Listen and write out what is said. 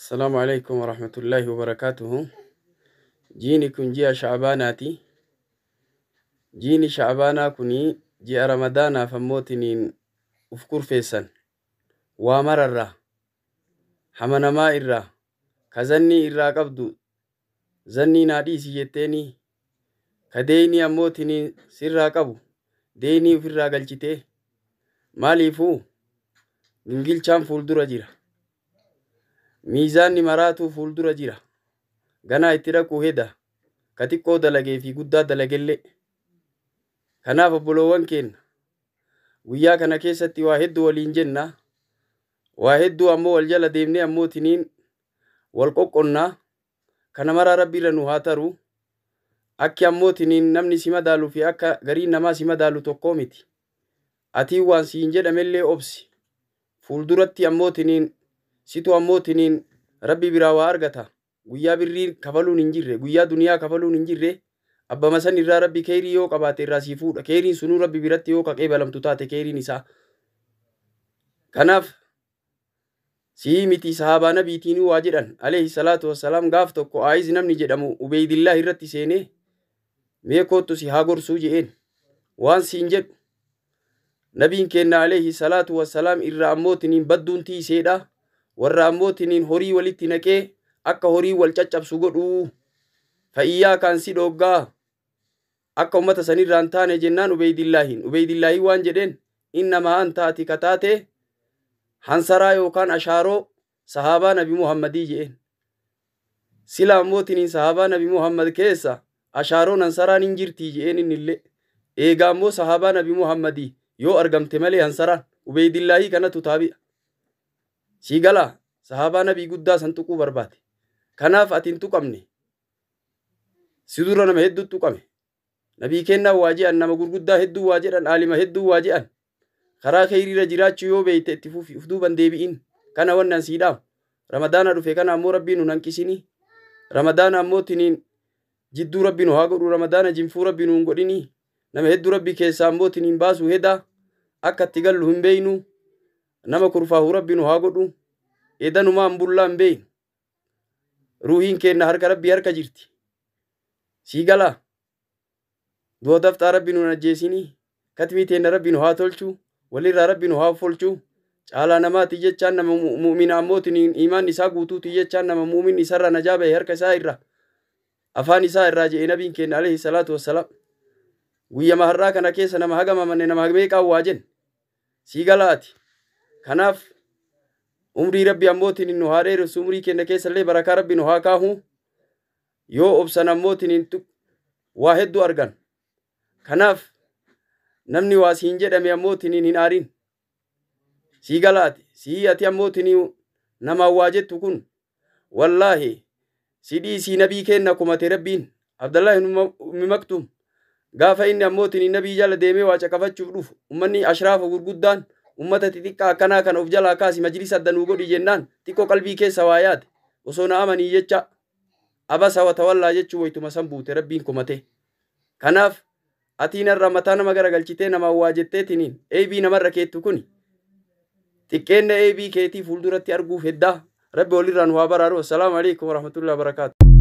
Assalaamu alaikum warahmatullaahi wabarakaatuhu. Jiini kun ji'a Sha'abaanaati. Jiini Sha'abaanaa kuni ji'a Ramadaanaaf ammootiniin uf kurfeessan. Waa mararraa, hamanamaa irraa, ka zannii irraa qabdu zannii naa dhiisi jetteenii, ka deeynii ammootiniin sirraa qabu deeynii ufirraa galchitee, maaliifuu gingilchaan fuuldura jira. Miizaanni maraatuu fuuldura jira. Ganaa itti dhaquu heda. Ka xiqqoo dalagee fi guddaa dalagellee. Kanaaf obboloowwan keenya guyyaa kana keessatti waa hedduu waliin jenna. Waa hedduu ammoo wal jala deemnee ammootiniin wal qoqqonnaa. Kana maraa Rabbi irra nu haa taru. Akki ammootiniin namni si madaaluu fi akka gariin namaa si madaalu tokkoo miti. Atiin waan siin jedhamellee obsi. Fuulduratti ammootiniin situ ammootiniin Rabbi biraa waa argata. Guyyaa birrii kafaluun hin jirre, guyyaa duniyaa kafaluun hin jirre, abbama san irraa Rabbi keeyrii yoo qabaate irraa sii fuudha. Keeyriin sunuu Rabbi biratti yoo qeebalamtu taate keeyriin isaa. Kanaaf sii miti sahaabaa nabiitiinuu waa jedhan alayhi salaatu wassalaam. Gaaf tokko Aayiz namni jedhamu Ubeydillah irratti seenee, mee koottu si haa gorsuu je'een. Waan siin jedhu nabiin keenna alayhi salaatu wassalaam irraa ammootiniin badduun tiiseedha. Warra ammootiniin horii walitti naqee akka horii wal caccabsu godhuu fa'iyyaa kaan si dhooggaa akka ummata sanirraa hin taane jennaan, Ubeydillaahin waan jedheen, innamaa anta, ati kataate hansaraa yookaan ashaaroo sahaabaa Nabi Muhammadii je'een. Sila ammootiniin sahaabaa Nabi Muhammad keessa ashaaroon hansaraan hin jirtii je'een. Innillee eegaa ammoo sahaabaa Nabi Muhammadii yoo argamte malee hansaraan Ubeydillaahii kanatu taabi'a. Sii galaa? Sahaabaa nabii guddaa san tuquu barbaade. Kanaaf ati hin tuqamne. Si dura nama hedduu tuqame. Nabii kennaa waa je'an, nama gurguddaa hedduu waa jedhan, aalima hedduu waa je'an. Karaa kheyriirra jiraachuu yoo beeyte itti fufi, uf duuban deebi'in. Kana wannan sii dhaamu. Ramadaana dhufe kana ammoo Rabbiin nu hanqisinii. Ramadaana ammoo tiniin jidduu Rabbi nu haa godhu. Ramadaana jinfuu Rabbi nu hin godhinii. Nama hedduu Rabbi keessaa ammoo tiniin baasuu hedaa. Akka itti gallu hin beeynu. Nama kurfaahu Rabbi nu haa godhu. Edanumaan bullaa hin beeynu. Ruuhiin keenna harka Rabbii harka jirti. Sii galaa? Du'a dafxaa Rabbi nu hin ajjeesinii. Katmii teenna Rabbi nu haa tolchu. Walirraa Rabbi nu haa folchu. Caalaa namaati jechaan nama mu'mina ammootiin imaan isaa guutuuti jechaan nama mu'min isarraa najaa bahe harka isaa irraa afaan isaa irraa je'e nabiin keenya alayhi salaatu wassalaam. Guyyama har'aa kana keessa nama hagam amanne, nama meeqaan waa jenne? Sii galaati? Kanaaf umrii Rabbi ammootiin nu haa dheeressu. Umrii keenya keessallee barakaa Rabbi nu haa kaahu. Yoo obsan ammootiin waa hedduu argan. Kanaaf namni waa siin jedhame ammootiin hin aarin. Sii galaati? Sii ati ammootiin namaan waa jettu kun wallaahi si dhiisii nabii kenna kumate Rabbiin. Abdallahi Ummi Maktum gaafa inni ammootiin nabii jala deemee waa caqafachuuf dhufu, ummanni ashraafa gurguddaan ummata xixiqqaa akkanaa kana of jalaa kaasi, majlisa adda nuu godhi jennaan, xiqqoo qalbii keessa waa yaade, osoo na amanii jecha abasa watawallaa jechuu waytuma san buute Rabbiin kumate. Kanaaf atiin irraa mataa nama garagalchitee namaan waa jetteetiniin eebii namarra keettu kuni xiqqeenna eebii keetii fuulduratti arguuf heddaa. Rabbi walirraa nu haa baraaru. Assalaamu alaikum warahmatullahi wabarakaatu.